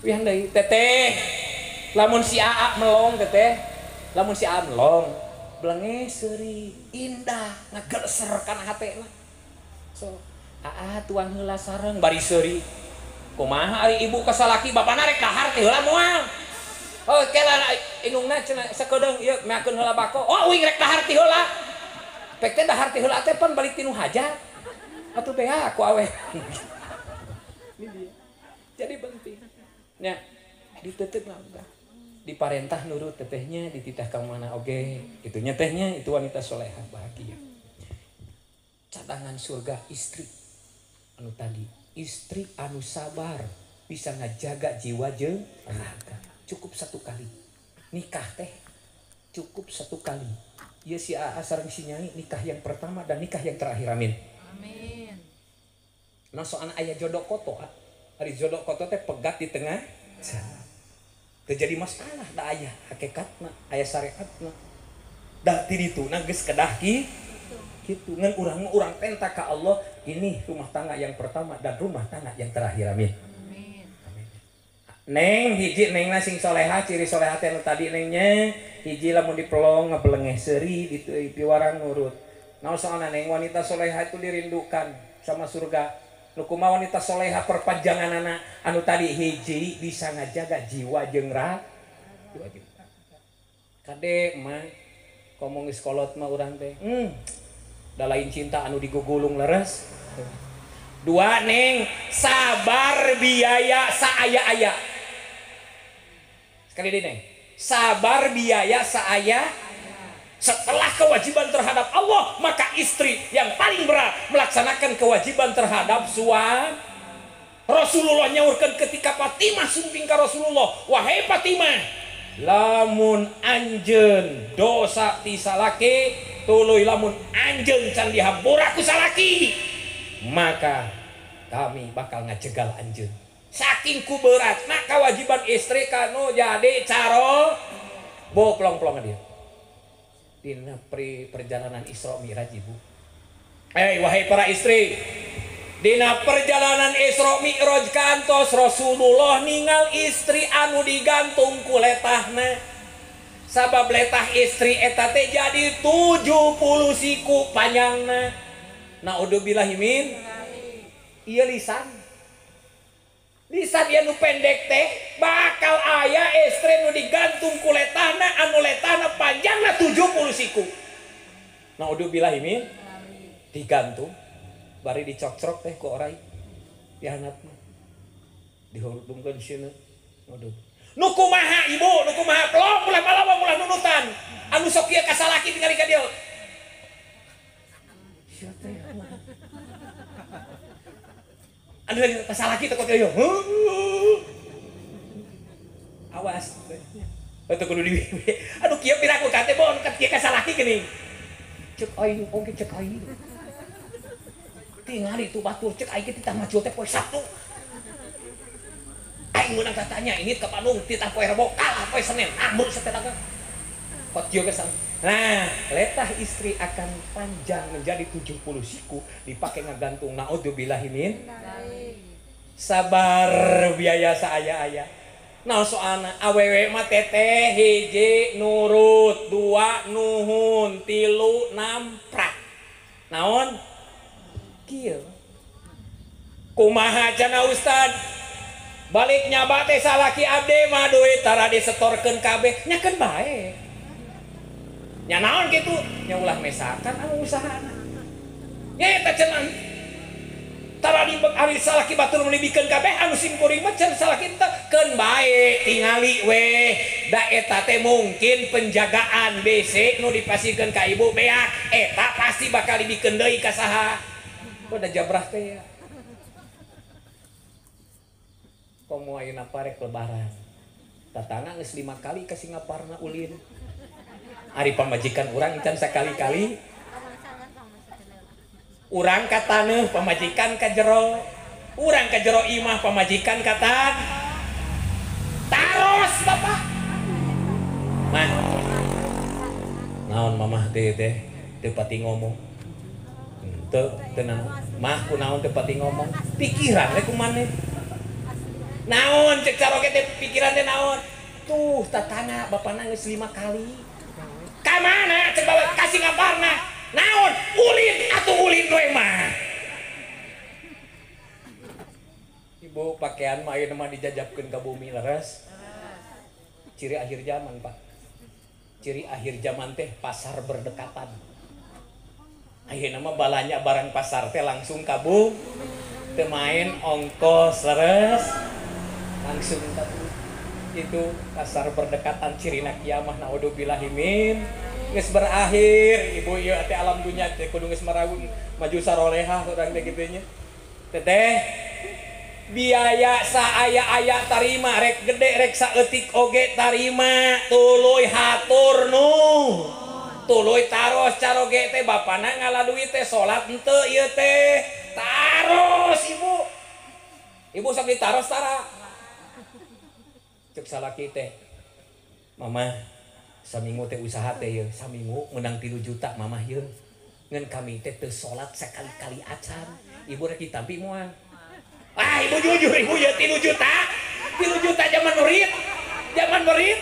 Wihan deui teteh. Lamun si Aa melong teteh. Lamun si Aa melong, belenge seuri indah ngagelser kana hatena. So, Aa tuang heula sareng bari seuri. Kumaha ari ibu ka salaki bapana rek dahar teh heula moal. Oh, kela indungna cenah sakedeung ieu meakeun heula bako. Oh, uing rek dahar ti heula. Pek teh dahar ti heula teh pan balik tinu hajat. Atuh bea aku awe. Ini dia. Jadi penting. Nya ditetek lah udah. Diparentah nurut tetehnya dititah ka mana oge. Itunya tehnya itu wanita soleha bahagia. Cadangan surga istri anu tadi, istri anu sabar bisa ngajaga jiwa jeung raga. Cukup satu kali. Nikah teh cukup satu kali. Ieu si Aa sareng si Nyai nikah yang pertama dan nikah yang terakhir, amin. Amin. Nah soalna aya jodoh koto, ari jodoh koto teh pegat di tengah jalan. Terjadi masalah da aya hakikatna, aya syariatna. Da ti dituna geus kedah kitu. Ngan urang mah urang penta ka Allah, ini rumah tangga yang pertama dan rumah tangga yang terakhir, amin. Amin. Amin. Neng hiji nengna sing soleha, ciri soleha teh nu tadi nengnya, hiji lamun dipelong ngebelengeh seuri dipiwarang nurut. Nah soalna neng wanita soleha itu dirindukan sama surga. Nu kumaha wanita soleha perpanjanganana anu tadi hiji bisa ngajaga jiwa jeung raga. Jiwa jeung raga. Kade mah komo geus kolot mah urang teh. Da lain cinta anu digugulung leres. Dua neng sabar biaya saaya-aya. Sekali deui neng. Sabar biaya saaya. Setelah kewajiban terhadap Allah, maka istri yang paling berat melaksanakan kewajiban terhadap suami. Rasulullah nyaurkeun ketika Fatimah sumping ka Rasulullah, wahai Fatimah, lamun anjeun dosa ti salaki, tuluy lamun anjeun can dihampura ku salaki, maka kami bakal ngajegal anjeun. Saking ku beratna kewajiban istri kanu jadi caro bo plong-plong dia. Dina perjalanan Isra Mi'raj ibu. Wahai para istri, dina perjalanan Isra Mi'raj kantos Rasulullah ningal istri anu digantung ku letahna. Sabab letah istri eta teh jadi 70 siku panjangna. Naudzubillahi min. Ieu lisan. Lisan ieu nu pendek teh bakal aya istri nu digantung ku letahna anu letahna panjangna 70 siku. Naudzubillahi min. Digantung bari dicocrok teh ku orai di handapna. Dihurungkeun sieuna. Waduh. Nu kumaha ibu, nu kumaha pelong ulah malawang ulah nunutan. Anu sok ieu ka salaki tingali ka dieu. Sia teh. Anu lagi ka salaki teh ieu. Awas. Teu kudu di. Aduh kieu piraku ka teh bon ka kieu ka salaki geuning. Cek aing oge cek aing. Tingali tu batur cek aing titah macul teh poe Sabtu. Aing meunang katanya ini ke Bandung titah poe Rebo kalah poe Senin ambek satetaga. Kot kieu geus. Nah, letah istri akan panjang menjadi 70 siku dipakai ngagantung naudzubillahi min. Sabar biaya saaya-aya. Nah soalna awewe mah teteh hiji nurut, dua nuhun, tilu namprak. Naon? Kieu. Kumaha cenah ustad? Balik nyaba teh salaki abdi mah duit tara disetorkeun kabeh, nya keun bae. Nya naon kitu? Nya ulah mesakan anu usahana. Nya eta cenah tara di ari salaki batur meuli bikeun kabeh anu simkuring mah cenah salaki teh keun bae tingali weh. Da eta teh mungkin penjagaan BC nu dipasikeun ka ibu beak eta pasti bakal dibikeun deui ka saha. Kok da jabrah teh ya. Komo ayeuna parek lebaran. Tatangga geus 5 kali ka Singaparna ulin. Ari pamajikan urang can sakali-kali. Urang ka taneuh pamajikan ka jero. Urang ka jero imah pamajikan ka tan. Taros bapak. Mah. Naon mamah teh teh teu pati ngomong. Teu teu naon. Mah kunaon teu pati ngomong. Pikiran we ku maneh. Naon cek caroge teh pikiran teh naon? Tuh tatangga bapana geus 5 kali. Ka mana cek bawa kasih ngabarna. Naon? Ulin atuh ulin we mah. Ibu pakaian mah ayeuna mah dijajabkeun ka bumi leres. Ciri akhir zaman, Pak. Ciri akhir zaman teh pasar berdekatan. Ayeuna mah balanya barang pasar teh langsung ka bumi. Teu main ongkos leres. Langsung kabur. Itu pasar berdekatan cirina kiamah naudzubillahi min. Geus berakhir ibu ieu teh alam dunya teh kudu geus maragun maju sarolehah urang teh kitu nya. Teteh biaya saaya-aya tarima rek gede rek saeutik oge tarima tuluy hatur nu. Tuluy taros caroge teh bapana ngala duit teh salat henteu ieu teh. Taros ibu. Ibu sok ditaros tara. Cek salaki teh mama saminggu teh usaha teh ye saminggu menang 3 juta mamah ye ngan kami teh teu salat sekali-kali acan ibu rek ditampi moal ah ibu jujur ibu ye 3 juta 3 juta zaman murid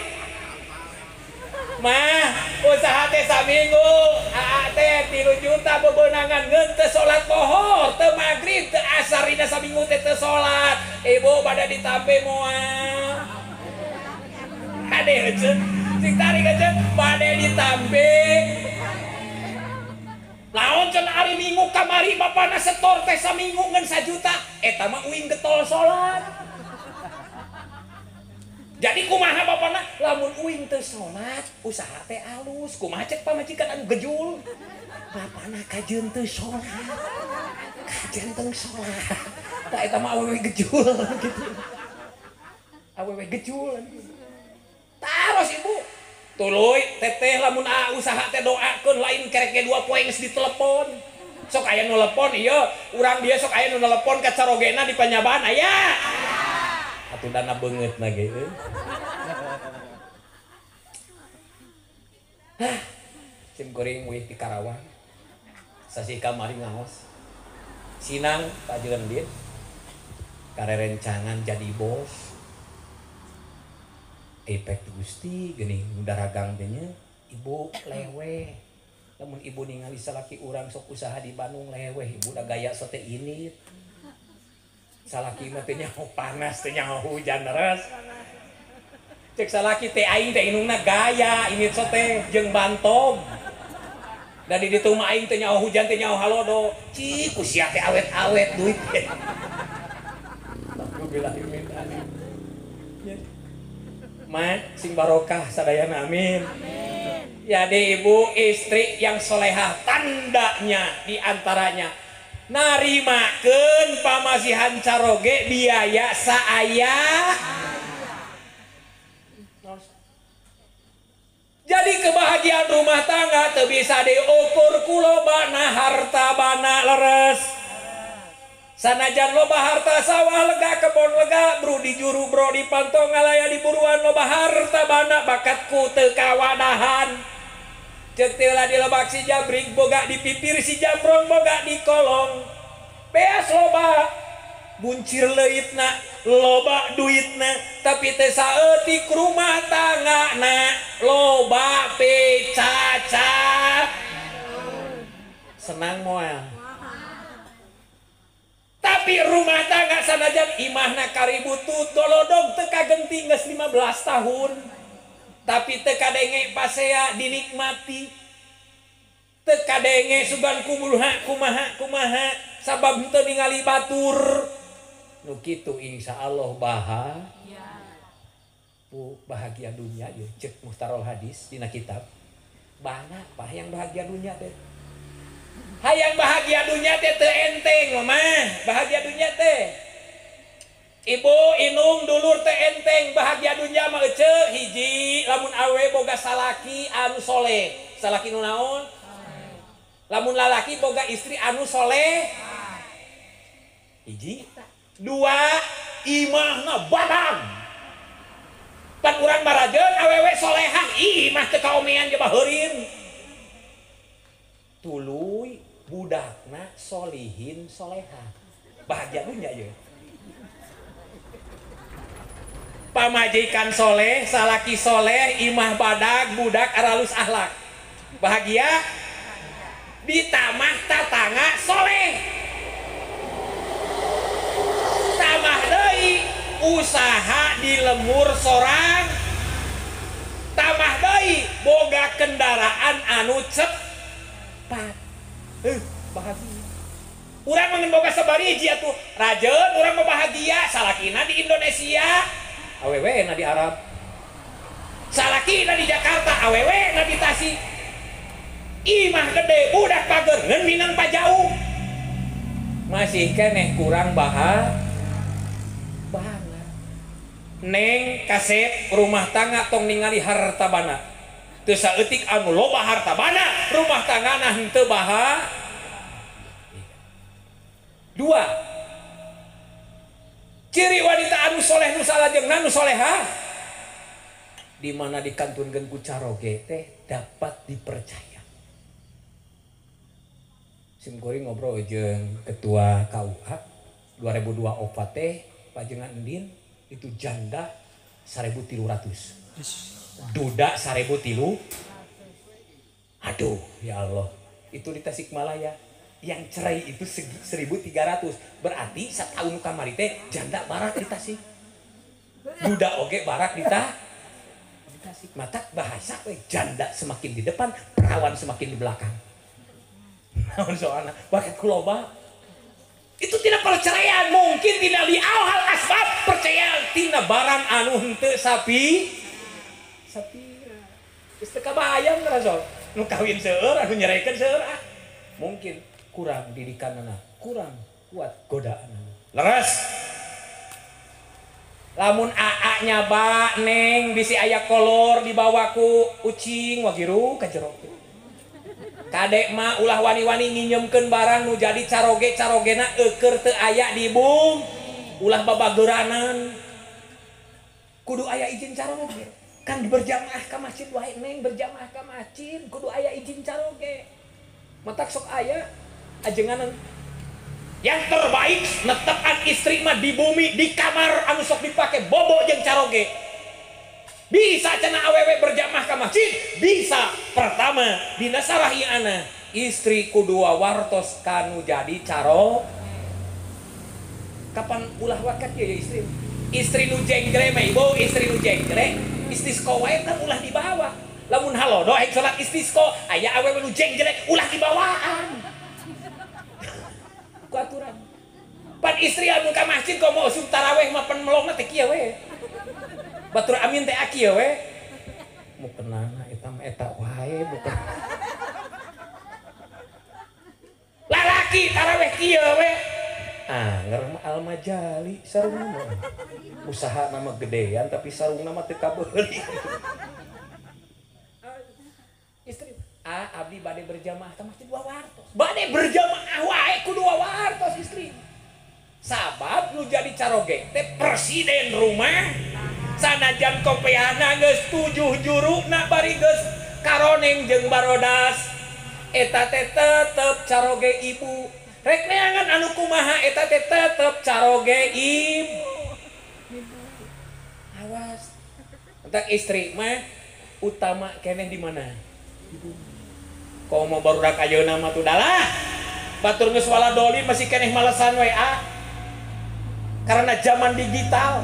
mah usaha teh saminggu aa teh 3 juta bebenangan ngan teu salat lohor teu magrib teu asar dina saminggu teh teu salat ibu bada ditampi moal ade aja, sing tarik aja, bade ditampi. Laon cenah ari minggu kamari bapana setor teh saminggu ngan 1 juta, eta mah uing getol salat. Jadi kumaha bapana lamun uing teu salat, usaha teh alus. Kumaha cek pamajikan anu gejul. Bapana kajeun teu salat. Kajeun teu salat. Tah eta mah awewe gejul gitu. Awewe gejul. Taros ibu tuluy teteh lamun usaha teh doakeun lain kerek ge 2 poe geus ditelepon sok aya nu telepon ieu urang dia sok aya nu telepon ka carogena di panyabaan aya atuh dana beungeutna ge euy. Hah sim kuring wih di Karawang sasih kamari ngaos sinang Pak Jelendit karerencangan jadi bos efek Gusti geuning daragang teh nya ibu leweh lamun ibu ningali salaki urang sok usaha di Bandung leweh ibu da gaya sote ini salaki mah teh nyaho panas teh nyaho hujan leres cek salaki teh aing teh inungna gaya ini sote jeung bantog da di ditu mah aing teh nyaho hujan teh nyaho halodo cik ku sia teh awet-awet duit teh alhamdulillah min amin. Ma sing barokah sadayana amin. Amin. Jadi ibu istri yang solehah tandanya diantaranya narimakeun pamasihan caroge biaya saaya. Jadi kebahagiaan rumah tangga teu bisa diukur ku lobana harta bana leres. Sanajan loba harta sawah lega kebon lega bro di juru bro di pantong ngalaya di buruan loba harta bana bakatku teu kawadahan. Ceuk teh lah di lebak si jabrik boga di pipir si jambrong boga di kolong. Beas loba buncir leuitna loba duitna tapi teu saeutik rumah tanggana loba pecaca. Senang moal. Tapi rumah tangga sanajan imahna kaributut dolodog teu kagenti geus 15 tahun. Tapi teu kadenge pasea dinikmati. Teu kadenge sugan kumulha kumaha kumaha sabab teu ningali batur. Nu kitu insyaallah bahagia. Bu bahagia dunia ieu ceuk Muhtarul Hadis dina kitab. Bana apa yang bahagia dunia teh? Hayang bahagia dunia teh teu enteng mah, bahagia dunia teh. Ibu inung dulur teh enteng bahagia dunia mah eceu hiji lamun awe boga salaki anu soleh. Salaki nu naon? Lamun lalaki boga istri anu soleh. Hiji, dua, imahna badang. Pan urang barajeun awewe solehah, imah teu kaomean jeung baheurin. Tuluy budakna solihin solehah. Bahagia dunya ieu. Pamajikan soleh, salaki soleh, imah badag, budak aralus akhlak. Bahagia? Ditambah tatangga soleh. Tambah deui usaha di lemur sorang. Tambah deui boga kendaraan anu cepat. Bahagia. Urang mah boga sabariji atuh. Rajeun urang mah bahagia, salakina di Indonesia, awewe na di Arab. Salakina di Jakarta, awewe na di Tasik. Imah gede, budak pager, ngeun minang pajauh. Masih keneh kurang bahagia. Neng kasep rumah tangga tong ningali harta bana. Teu saeutik anu loba harta bana, rumah tanggana henteu bahagia. Dua, ciri wanita anu soleh nu salajengna nu soleha di mana dikantunkeun ku caroge teh dapat dipercaya. Sim kuring ngobrol jeung ketua KUA 2002 opat teh pajengan Endin itu janda 1.300. Duda 1.300. Aduh ya Allah, itu di Tasikmalaya. Yang cerai itu 1.300. Berarti setahun kamari teh janda barak di Tasik. Duda oge barak di Tasik. Mata bahasa we janda semakin di depan, perawan semakin di belakang. Naon soalna bakat kuloba. Itu tidak perceraian, mungkin tidak di awal asbab perceraian tina barang anu henteu sapi. Sapi. Geus teu kabayang rasul. Nu kawin seueur anu nyeraikeun seueur ah. Mungkin kurang didikan anak, kurang kuat godaan anak. Leres. Lamun aa nyaba neng bisi aya kolor dibawa ku ucing wagiru ka jero. Kadek mah ulah wani-wani nginyemkeun barang nu jadi caroge carogena eueur teu aya di bum. Ulah babageranan. Kudu aya izin caroge. Kan berjamaah ka masjid wae neng berjamaah ka masjid kudu aya izin caroge. Matak sok aya ajenganan. Yang terbaik netepan istri mah di bumi di kamar anu sok dipake bobo jeung caroge. Bisa cenah awewe berjamaah ka masjid, bisa. Pertama dina sarah ieu ana istri kudu wartos kanu jadi caro. Kapan ulah wakat ya istri? Istri nu jenggreh mah ibu, istri nu jenggreh istisqa wae kan ulah dibawa. Lamun halodo hayang salat istisqa aya awewe nu jenggreh ulah dibawaan. Ku aturan. Pan istri anu ka masjid komo usum taraweh mah pan melongna teh kieu we. Batur amin teh kieu we. Mukenana eta mah eta wae bukan. Lalaki taraweh kieu we. Anger mah almajali sarungna mah. Usaha nama gedean tapi sarungna mah teu kabeuli. Istri abdi bade berjamaah ka masjid wawartos. Bade berjamaah wae kudu wawartos istri. Sabab nu jadi caroge teh presiden rumah. Sanajan kopeana geus 7 juruna bari geus karoneng jeung barodas. Eta teh tetep caroge ibu. Rek neangan anu kumaha eta teh tetep caroge ibu. Awas. Entak istri mah utama keneh di mana? Ibu. Komo barudak ayeuna mah tuh dalah. Batur geus waladolin masih keneh malesan we ah. Karena zaman digital.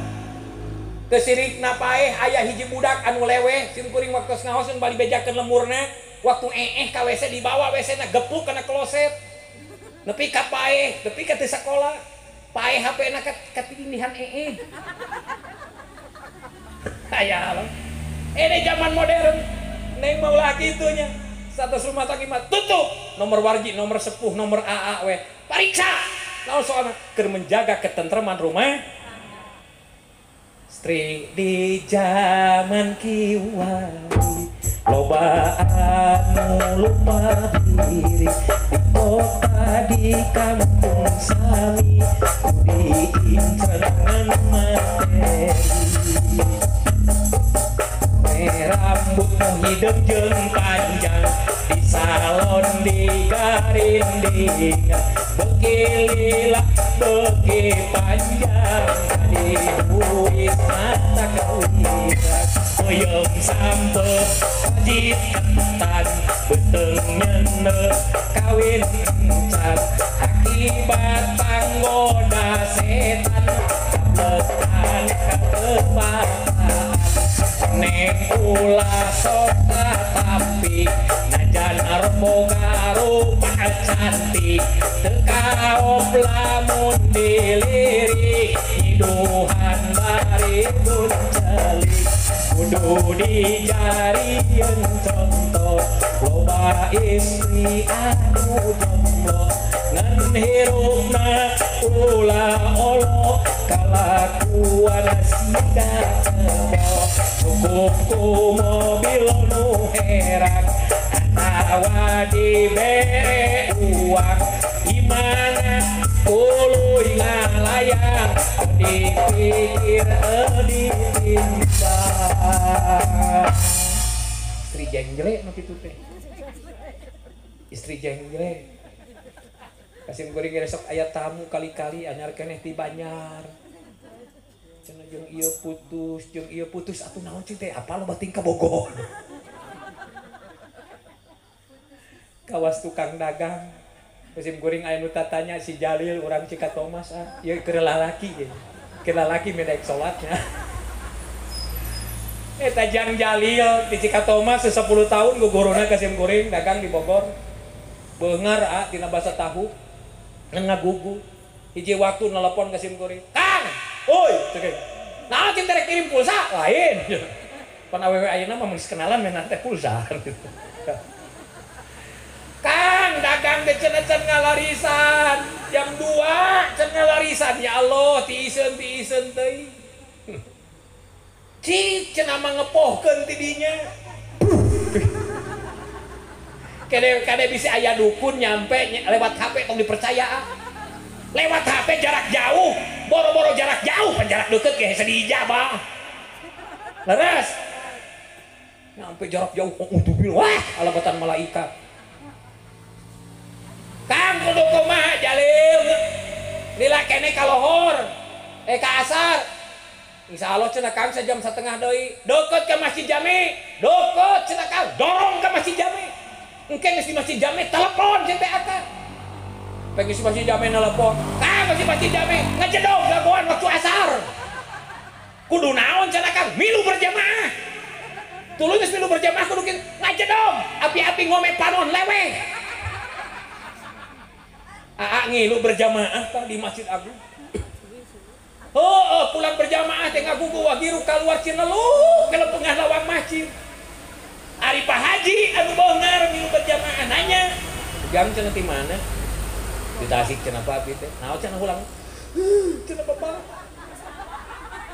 Kesirikna paeh aya hiji budak anu leweh sim kuring waktu ngaos bali bejakeun lemurna, waktu ka WC dibawa WC-na gepluk kana kloset. Nepi ka paeh, nepi ka teu sakola. Paeh HP-na katindihan eeh. Aya ini zaman modern. Neng mau lagi itunya. Status rumah tangga mah tutup. Nomor warji, nomor sepuh, nomor AA we. Pariksa. Naon soalna keur menjaga ketentraman rumah. Istri di zaman kiwari loba anu lupa diri di kota di kampung sami diinceran materi. Rambut hideung jeung panjang di salon digarindingan beuki lila beuki panjang. Duit mata kawirak peuyeum sampe wajib ketan beuteung nyeuneu kawin encan akibat panggoda setan tabletan katepataan neng ulah sok tapi najan boga rupa cantik teu kaop lamun dilirik hiduhan bari buncelik kudu dijarieun contoh loba istri anu jomblo ngan hirupna ulah olo kalakuan siga kebo cukup ku mobil nu herang atawa dibere uang imana tuluy ngalayang dipikir ditimbang. Istri jenggle nu kitu teh. Istri jenggle. Kasim kuring sok aya tamu kali-kali anyar keneh ti Banjar. Cenah jeung ieu putus, jeung ieu putus atuh naon cing teh apa loba tingkah Bogor. Kawas tukang dagang. Musim kuring aya nu tatanya si Jalil urang Cikatomas ah, ieu keur lalaki ye. Keur lalaki medek salatnya. Eta Jang Jalil di Cikatomas 10 tahun guguruna ka sim kuring dagang di Bogor. Beungar ah tina basa tahu ngan ngagugu. Hiji waktu nelepon ka sim kuring. Kang, oi, cek. Naon cing terek kirim pulsa? Lain. Pan awewe ayeuna mah mun kenalan meh teh pulsa. Kang dagang teh cenah can ngalarisan jam 2 can ngalarisan ya Allah tiiseun tiiseun teuing. Cik cenah mah ngepohkeun ti dinya. Kade kade bisi aya dukun nyampe lewat HP tong dipercaya ah. Lewat HP jarak jauh, boro-boro jarak jauh pan jarak deket ge hese diijabah. Leres. Nyampe jarak jauh oh, wah alabatan malaikat. Kang kudu kumaha Jalil lila kene ka lohor ka asar insyaallah cenah Kang sejam setengah deui deukeut ka Masjid Jami deukeut cenah Kang dorong ka Masjid Jami engke geus di Masjid Jami telepon jeung teh akang geus di Masjid Jami telepon Kang geus di Masjid Jami ngejedog lagoan waktu asar kudu naon cenah Kang milu berjamaah tuluy geus milu berjamaah kudu ngajedog api-api ngome panon leweh. Aa ngilu berjamaah tah di Masjid Agung. Oh, pulang berjamaah teh ngagugu wagiru kaluar Cinelu ke lempengah lawang masjid. Ari Pak Haji anu beungar ngilu berjamaah nanya, "Jang cenah ti mana?" Di Tasik cenah Pak abi teh. Naon cenah ulang? Cenah Bapak.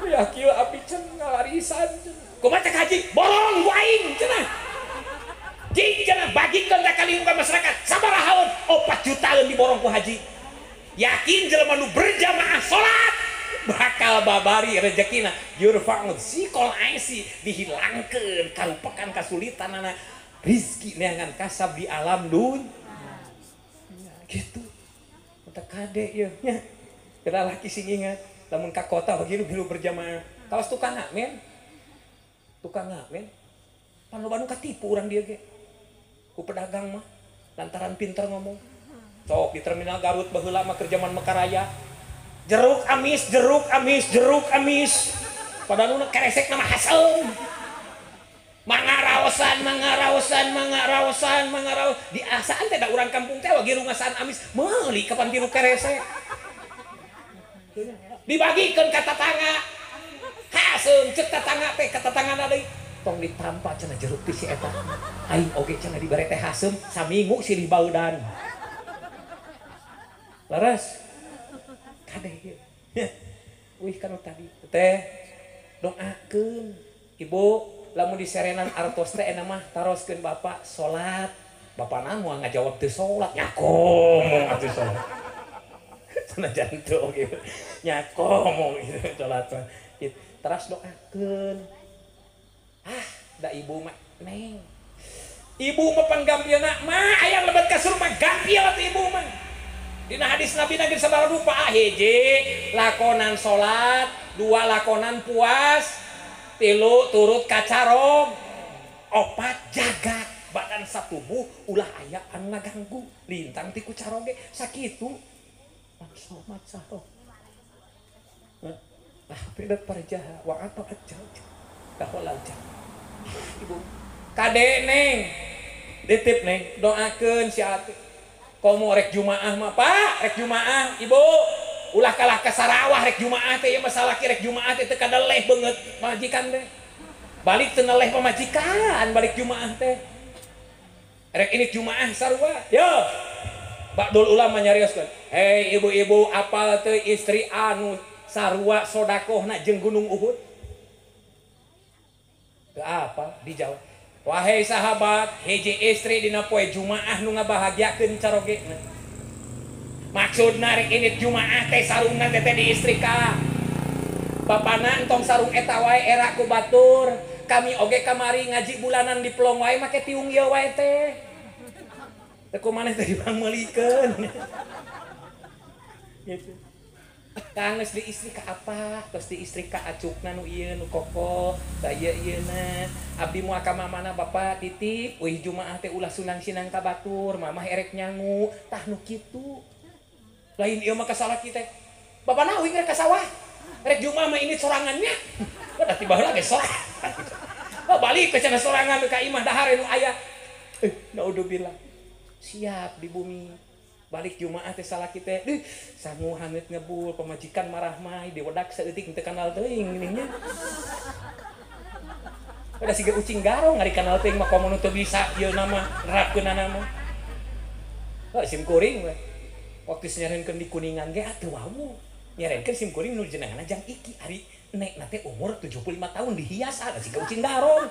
Ya kieu api cenah ngalarisan. Kumaha cek haji? Borong ku aing cenah. Jing cenah bagikeun ka lingkungan masyarakat sabarahaeun 4 jutaan diborong ku haji. Yakin jelema nu berjamaah salat bakal babari rezekina yurfa'u zikol aisi dihilangkeun karupekan kasulitanana rizki neangan kasab di alam dun. Gitu. Teu kade ieu nya. Keur lalaki sing ingat lamun ka kota bagiru milu berjamaah. Kawas tukang ngamen. Tukang ngamen. Pan loba nu katipu urang dieu ge. Ku pedagang mah lantaran pinter ngomong. Sok di terminal Garut baheula mah keur jaman Mekaraya. Jeruk amis, jeruk amis, jeruk amis. Padahal nu keresek nama haseum. Mangaraosan, mangaraosan, mangaraosan, mangaraos. Di asaan teh da urang kampung teh wagi rungasaan amis meuli kapan tilu keresek. Dibagikeun ka tatangga. Haseum ceuk tatangga teh ka tatanggana deui. Tong ditampa cenah jeruk ti si eta. Aing oge cenah dibere teh haseum saminggu silih baudan. Leres. Kade ieu. Wih kanu tadi teh doakeun ibu lamun diserenan artos teh eta mah taroskeun bapak salat. Bapana moal ngajawab teu salat nyakomong atuh salat. Cenah jantung oge nyakomong gitu salat mah. Teras doakeun. Ah, da ibu mah neng. Ibu mah panggampilna mah aya lebet kasur mah gampil atuh ibu mah. Dina hadis Nabi nagir sabaraha rupa hiji lakonan salat Dua lakonan puas, tilu turut kacarog, opat jaga badan satubuh ulah aya anu ngaganggu lintang ti ku caroge sakitu. Maksomat saroh. Ah, pidat parjaha wa atau ajal. Daholal jannah. Ibu kade neng ditip neng doakeun si ati komo rek jumaah mah Pak rek jumaah ibu ulah kalah ka Sarawah rek jumaah teh ieu mah salaki rek jumaah teh teu kadeleh beungeut majikan teh balik teu ngeleh pamajikan balik jumaah teh rek ini jumaah sarua yo Ba'dul ulama nyarioskeun hei ibu-ibu apal teu istri anu sarua sodakohna jeung Gunung Uhud. Apa dijawab wahai sahabat hiji istri dina poe jumaah nu ngabahagiakeun carogena maksudna rek ini jumaah teh sarungna teh di istri ka bapana entong sarung eta wae era ku batur kami oge kamari ngaji bulanan di pelong wae make tiung ieu wae teh teh kumaneh teh dipangmeulikeun gitu. Kang geus di istri ka apa? Terus di istri ka acukna nu ieu nu koko, da ieu ieuna. Abdi moal ka mamana bapak titip, euy jumaah teh ulah sunang-sinang ka batur, mamah erek nyangu, tah nu kitu. Lain ieu mah ka salaki teh. Bapana uing rek ka sawah. Rek jumaah mah ini sorangannya. Da tiba heula ge sorangan. Oh balik ke cenah sorangan ka imah dahar nu aya. Naudzubillah. Siap di bumi. Balik jumaah teh salaki teh deuh sangu haneut ngebul pamajikan marah mah diwedak saeutik teu kanal teuing geuning nya. Udah siga ucing garong ari kanal teuing mah komo nu teu bisa ieu nama nerapkeunana mah. Heuh sim kuring we. Waktu nyarenkeun di Kuningan ge atuh wawuh. Nyarenkeun sim kuring nu jenenganna jang iki ari nek na teh umur 75 tahun dihias ah siga ucing garong.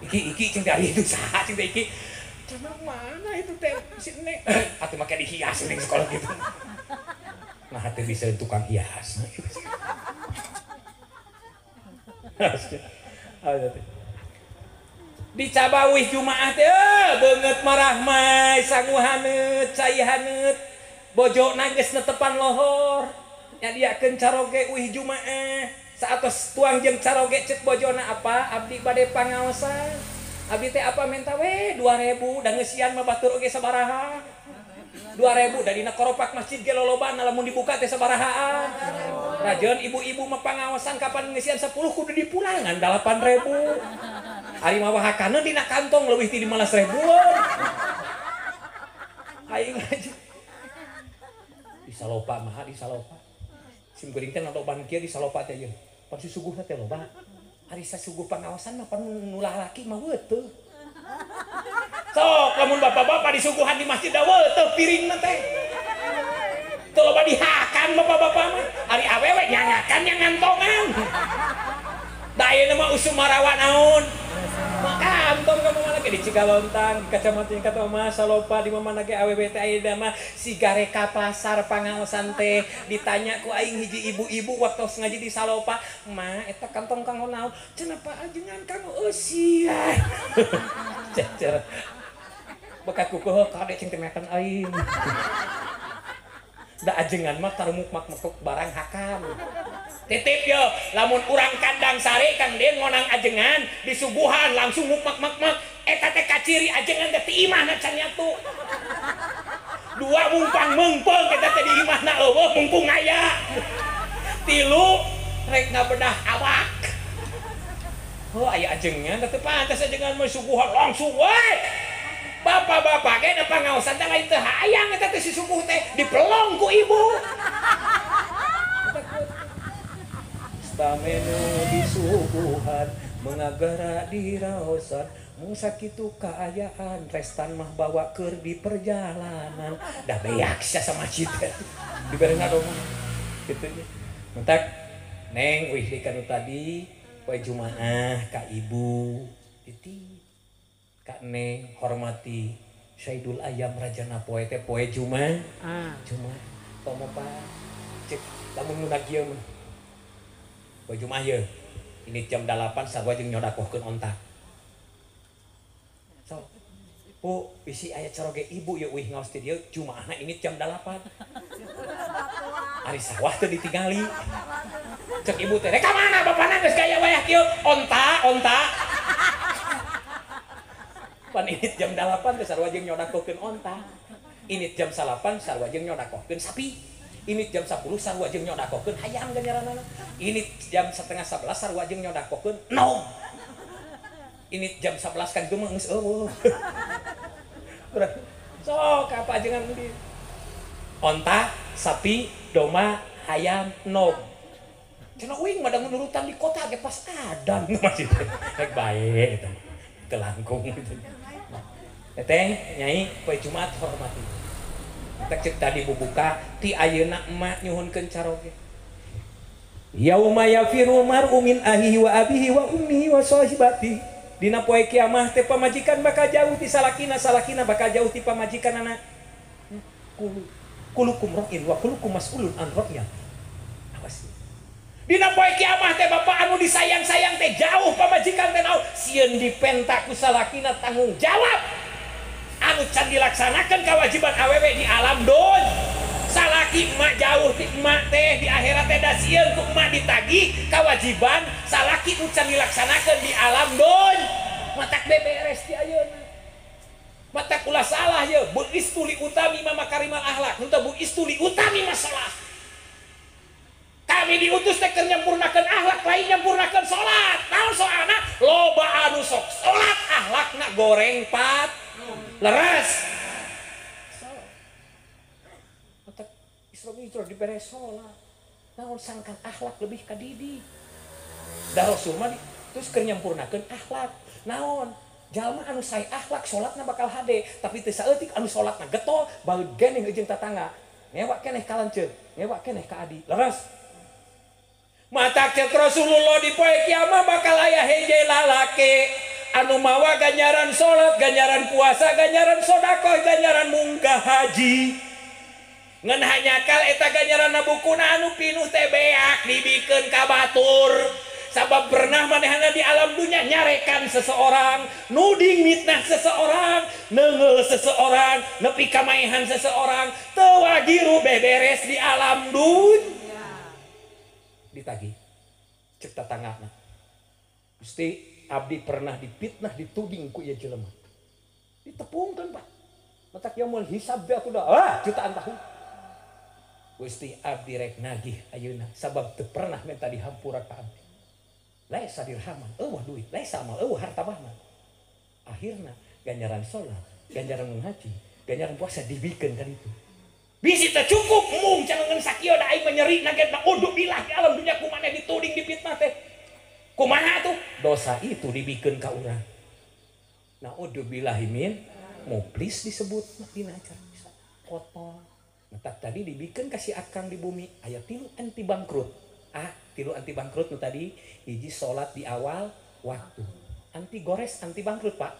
Iki iki cing teh ari itu saha cing teh iki. Cenah mana itu teh si nek atuh make dihias ning sekolah gitu. Nah teh bisa tukang hias. Dicabawih jumaah teh beungeut marah mah sangu haneut cai haneut bojona geus netepan lohor nyadiakeun caroge uih jumaah saatos tuang jeung caroge ceuk bojona apa abdi bade pangaosan. Abdi teh apa menta we 2000 da ngeusian mah batur oge sabaraha 2000 da dina koropak masjid ge lolobana lamun dibuka teh sabarahaan rajeun ibu-ibu mah pangaosan kapan ngeusian 10 kudu dipulangan 8000 ari mah wahakana dina kantong leuwih ti 15.000 aing aja di salopa mah di salopa sim kuring teh naloban kieu di salopa teh ieu pan susuguhna teh loba. Ari sasuguh pangaosan mah pan nu lalaki mah weutuh. Sok lamun bapak-bapak disuguhan di masjid da weutuh piringna teh. Teu loba dihakan bapak-bapak mah. Ari awewe nyangakan yang ngantongan. Da ayeuna mah usum marawa naon? Kantong ka mana ge di Cigalontang, di Kacamatan kata mah salopa di mana ge awewe teh ayeuna mah sigare ka pasar pangaosan teh ditanya ku aing hiji ibu-ibu waktu ngaji di salopa, "Ma, eta kantong kanggo naon?" Cenah Pak ajengan kanggo eusian. Cecer. Bekat kukuh kade cing teh makan aing. Da ajengan mah tarumuk mak-mekuk barang hakam. Titip yo, lamun urang kandang sare Kang Den ngonang ajengan disuguhan langsung muk mak mak eta teh kaciri ajengan teh ti imahna can nyatu. Dua mumpang meungpeung eta teh di imahna eueuh mumpung aya. Tilu rek ngabedah awak. Oh aya ajengan teh pantes ajengan mah suguhan langsung we. Bapak-bapak ge da pangaosan teh lain teu hayang eta teh sisuguh teh dipelong ku ibu. Stamenu disuguhan mengagara diraosan mung sakitu kaayaan restan mah bawa keur di perjalanan da beak sia sama masjid dibere ngadomong kitu nya. Mentak neng wih di kanu tadi poe jumaah ka ibu titip ka neng hormati Saidul Ayam rajana poe teh poe jumaah jumaah tomo pa cek lamun nu kieu mah poe jumaah ye ini jam 8 sarua jeung nyodakohkeun onta. So, Bu, bisi aya caroge ibu ya uih ngaos ti dieu jumaahna ini jam 8. Ari sawah teu ditingali. Cek ibu teh, "Rek ka mana bapana geus gaya wayah kieu?" Onta, onta. Pan ini jam 8 teh sarua jeung nyodakohkeun onta. Ini jam 9 sarua jeung nyodakohkeun sapi. Ini jam 10 sarua jeung nyodakohkeun hayam ganjaranana. Ini jam 10:30 sarua jeung nyodakohkeun nog. Ini jam 11 kan itu mah geus eueuh. Sok apa ajengan di onta, sapi, domba, hayam, nog. Cenah uing mah da nurutan di kota ge pas adan masih rek bae eta mah. Teu langkung gitu. Teteh, nyai poe Jumat hormati. Teh cek tadi bubuka ti ayeuna emak nyuhunkeun caroge. Yauma yafirul mar'u min ahihi wa abihi wa ummihi wa sahibatihi. Dina poe kiamah teh pamajikan bakal jauh ti salakina, salakina bakal jauh ti pamajikanana. Kulukum ra'in wa kulukum mas'ulun an ra'ya. Awas. Dina poe kiamah teh bapak anu disayang-sayang teh jauh pamajikan teh naon sieun dipenta ku salakina tanggung jawab. Anu can dilaksanakeun kewajiban awewe di alam dunya. Salaki emak jauh ti emak teh di akhirat teh da sieun ku emak ditagih kewajiban salaki nu can dilaksanakeun di alam dunya. Matak beberes ti ayeuna. Matak ulah salah ye, buistu li utami ma makarimal akhlak, henteu buistu li utami masalah. Kami diutus teh keur nyampurnakeun akhlak, lain nyampurnakeun salat. Naon soalna? Loba anu sok salat akhlakna goreng pat leres. Isra Mi'raj dibere salat. Naon sangkan akhlak lebih ka didik. Da Rasul mah terus keur nyampurnakeun akhlak. Naon? Jalma anu sae akhlak salatna bakal hade, tapi teu saeutik anu salatna getol baeud geneh jeung tatangga. Ngewak keneh ka lanceuk, ngewak keneh ka adi. Leres. Matak cek Rasulullah di poe kiamah bakal aya heje lalaki anu mawa ganjaran salat, ganjaran puasa, ganjaran sedekah, ganjaran munggah haji. Ngan hanyakal eta ganjaran bukuna anu pinuh teh beak dibikeun ka batur. Sabab pernah manehna di alam dunia nyarekan seseorang, nuding mitnah seseorang, neunggeul seseorang, nepi ka maehan seseorang, teu wagiru beberes di alam dunya. Ditagih cek tatanggana. Gusti, abdi pernah dipitnah dituding ku ieu jelema. Ditepungkeun, Pak. Matak yaumul hisab teh atuh dah, jutaan tahun. Gusti abdi rek nagih ayeuna sabab teu pernah minta dihampura ka abdi. Laisa dirhaman, eueuh duit, laisa mal, eueuh harta bana. Akhirna ganjaran salat, ganjaran ngaji, ganjaran puasa dibikeun kan itu. Bisi teu cukup mung cangengeun sakieu da aing mah nyeri na ge uduk bilah di alam dunya kumaneh dituding dipitnah teh. Kumaha atuh? Dosa itu dibikeun ka urang. Naudzubillahi min muflis disebut dina acara kotor. Matak tadi dibikin kasih akang di bumi aya tilu anti bangkrut. Ah, tilu anti bangkrut nu tadi hiji salat di awal waktu. Anti gores, anti bangkrut, Pak.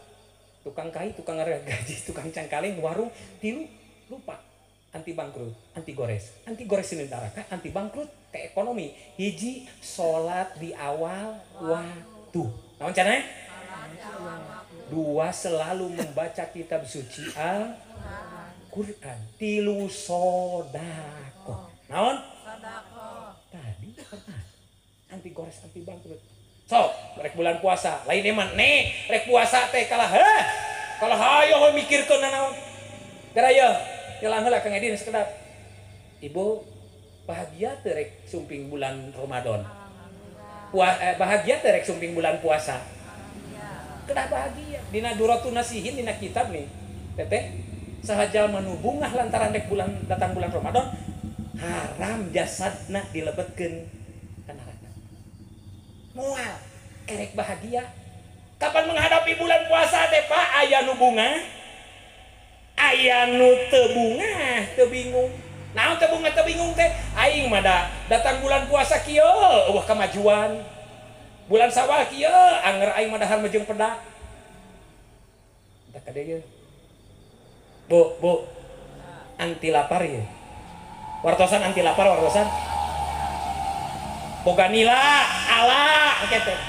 Tukang kai, tukang gaji, tukang cangkaling, warung tilu lupa. Anti bangkrut, anti gores. Anti gores ini neraka, anti bangkrut ke ekonomi. Hiji salat di awal waktu. Naon caranya? Dua, selalu membaca kitab suci Al-Quran. Tilu sodako. Naon? Tadi pernah. Anti gores, anti bangkrut. Sok, rek bulan puasa. Lain eman, nih, rek puasa teh kalah. Heh, kalah hayo mikirkeun naon. Gara yeuh, nyelang heula Kang Edin sekedap. Ibu bahagia teh rek sumping bulan Ramadan. Bahagia teh rek sumping bulan puasa. Kedah bahagia. Dina Duratun Nasihin dina kitab nih. Teteh saha jalma nu bungah lantaran rek bulan datang bulan Ramadan, haram jasadna dilebetkeun ka neraka. Moal kerek bahagia. Kapan menghadapi bulan puasa teh Pak? Aya nu bungah, aya nu teu bungah, teu bingung. Naon teu bungah teu bingung teh? Aing mah da datang bulan puasa kieu eueuh kamajuan. Bulan Sawal kieu anger aing mah dahar mejeng pedak. Entah kade ye. Bu, bu. Anti lapar ye. Wartosan anti lapar wartosan. Boga nila, ala engke teh.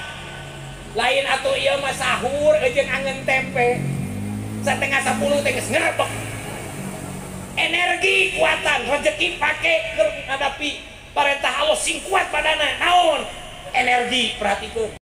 Lain atuh ieu mah sahur jeung angen tempe. 9:30 teh geus ngerebek. Energi kuatan rezeki pake keur ngadepi parentah Allah sing kuat badana. Naon? Energi perhatikeun.